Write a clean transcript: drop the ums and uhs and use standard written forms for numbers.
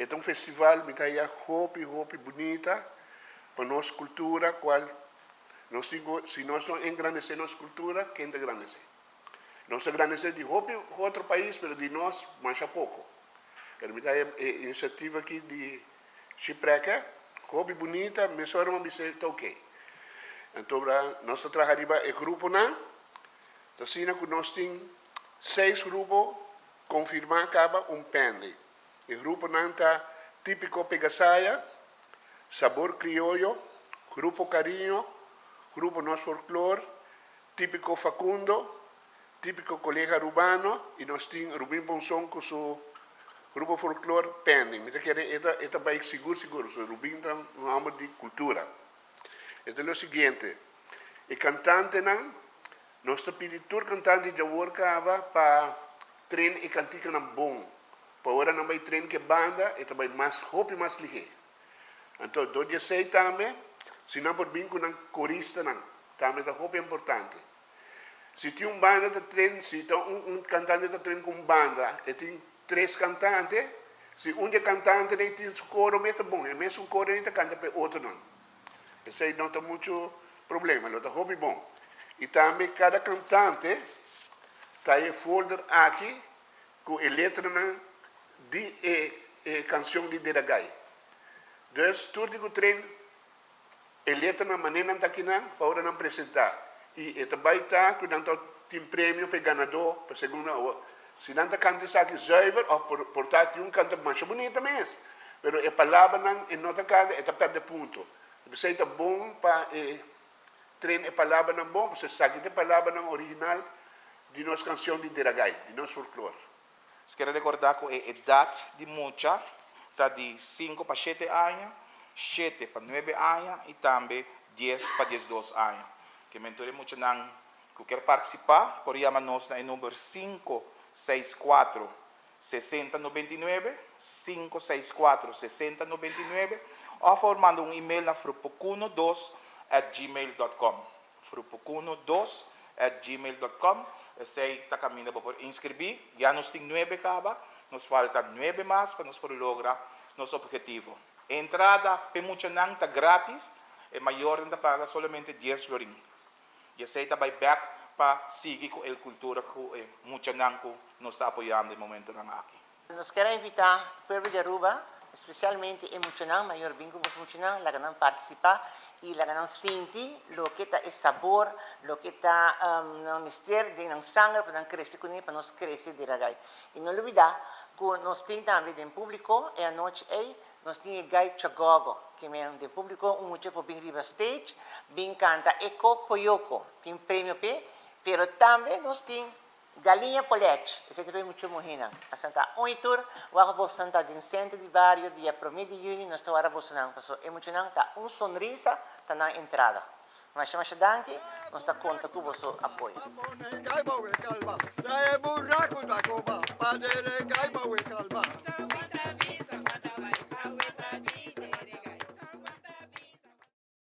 E ta un festival mi ta haya hopi hopi bunita pa nos cultura cual nos tin cu si nos no engrandece nos cultura ken ta grandece? Nos ta grandece di hopi otro pais pero di nos masha poco. Pero mi ta haya e iniciativa aki di Shiprekke hopi bunita mesora mi a bisa ta ok. Anto nos ta traha riba e gruponan ta asina cu nos tin seis grupo confirma caba un pending. E gruponan ta Típico Pegasaya, Sabor Crioyo, Grupo Cariño, Grupo Nos Folklor, Típico Facundo, Típico Colega Arubano y nos tin Rubin Ponson cu su Grupo Folklor pending. Mi ta kere e ta e ta bay sigur sigur, so Rubin ta un homber di cultura. E ta lo siguiente, e cantantenan, nos ta pidi tur cantante djawor caba pa train e canticanan bon, pa ora nan bay train cu e banda e ta bay mas hopi mas lihe. Anto dor di esey tambe si nan por bin cu nan coristanan tambe ta hopi importante. Si tin un banda ta train, si ta un un cantante ta train cu un banda, e tin tres cantante, si un di e cantantenan e tin su coro mes ta bon, e mesun coro ei ta canta pa e otronan. Esey no ta mucho problema, lo ta hopi bon. Y tambe cada cantante ta e folder aki cu e letranan di e e cancion di Deragai. Dus tur di cu train E letranan manera nan ta akinan pa ora nan presentá i e ta bai ta ku nan ta tin premio pa e ganadó pa segun nan si nan ta kanta esaki zuiver òf por por ta tin un kanta masha bunita mes pero e palabranan e no ta kanta e ta pèrdè punto p'esei ta bon pa e train e palabranan bon pasobra esaki ta e palabranan original di nos kanshon di Deragai di nos folklor. Nos kere rekordá ku e edat di mucha ta di sinku pa shete aña, shete pa nuebe aña i tambe dies pa diesdos aña. Ke men tur e muchanan ku kier partisipá por yama nos na e number 564 60 99, 564 60 99, òf por manda un email na frupokuno dos at gmail dòt kòm. Frupucuno dos at gmail dot com Esey ta caminda bo por inscribi. Ya nos tin nuebe caba, nos falta nuebe mas pa nos por logra nos objetivo. E entrada p'e muchanan ta gratis, e mayornan ta paga solamente dies florin. Y esey ta bay bek pa sigui cu el cultura cu e muchanan cu nos ta apoyando e momentonan aki. Nos kier a invita pueblo di Aruba, especialmente e muchanan mayor bin cu boso muchanan, laga nan participa y laga nan sinti loke ta e sabor, loke ta nan mester den nan sanger pa nan crece cune, pa nos crece di ragay. Y no lubida cu nos tin tambe den publico e anochi ey, nos tin e guy Chagogo, ke men den publico un mucha por bin riba stage, bin canta e cocoyoco, tin premio p'e, pero tambe nos tin Galiña Polech, esei ta bay mucho muhénan. A santa un y tur, wak bosnan ta den sentro di bario dia promé di yüni nos ta wara bosonan paso e muchanan ta un sonrisa ta nan entrada. Masha masha danki, nos ta konta ku boso apoyo.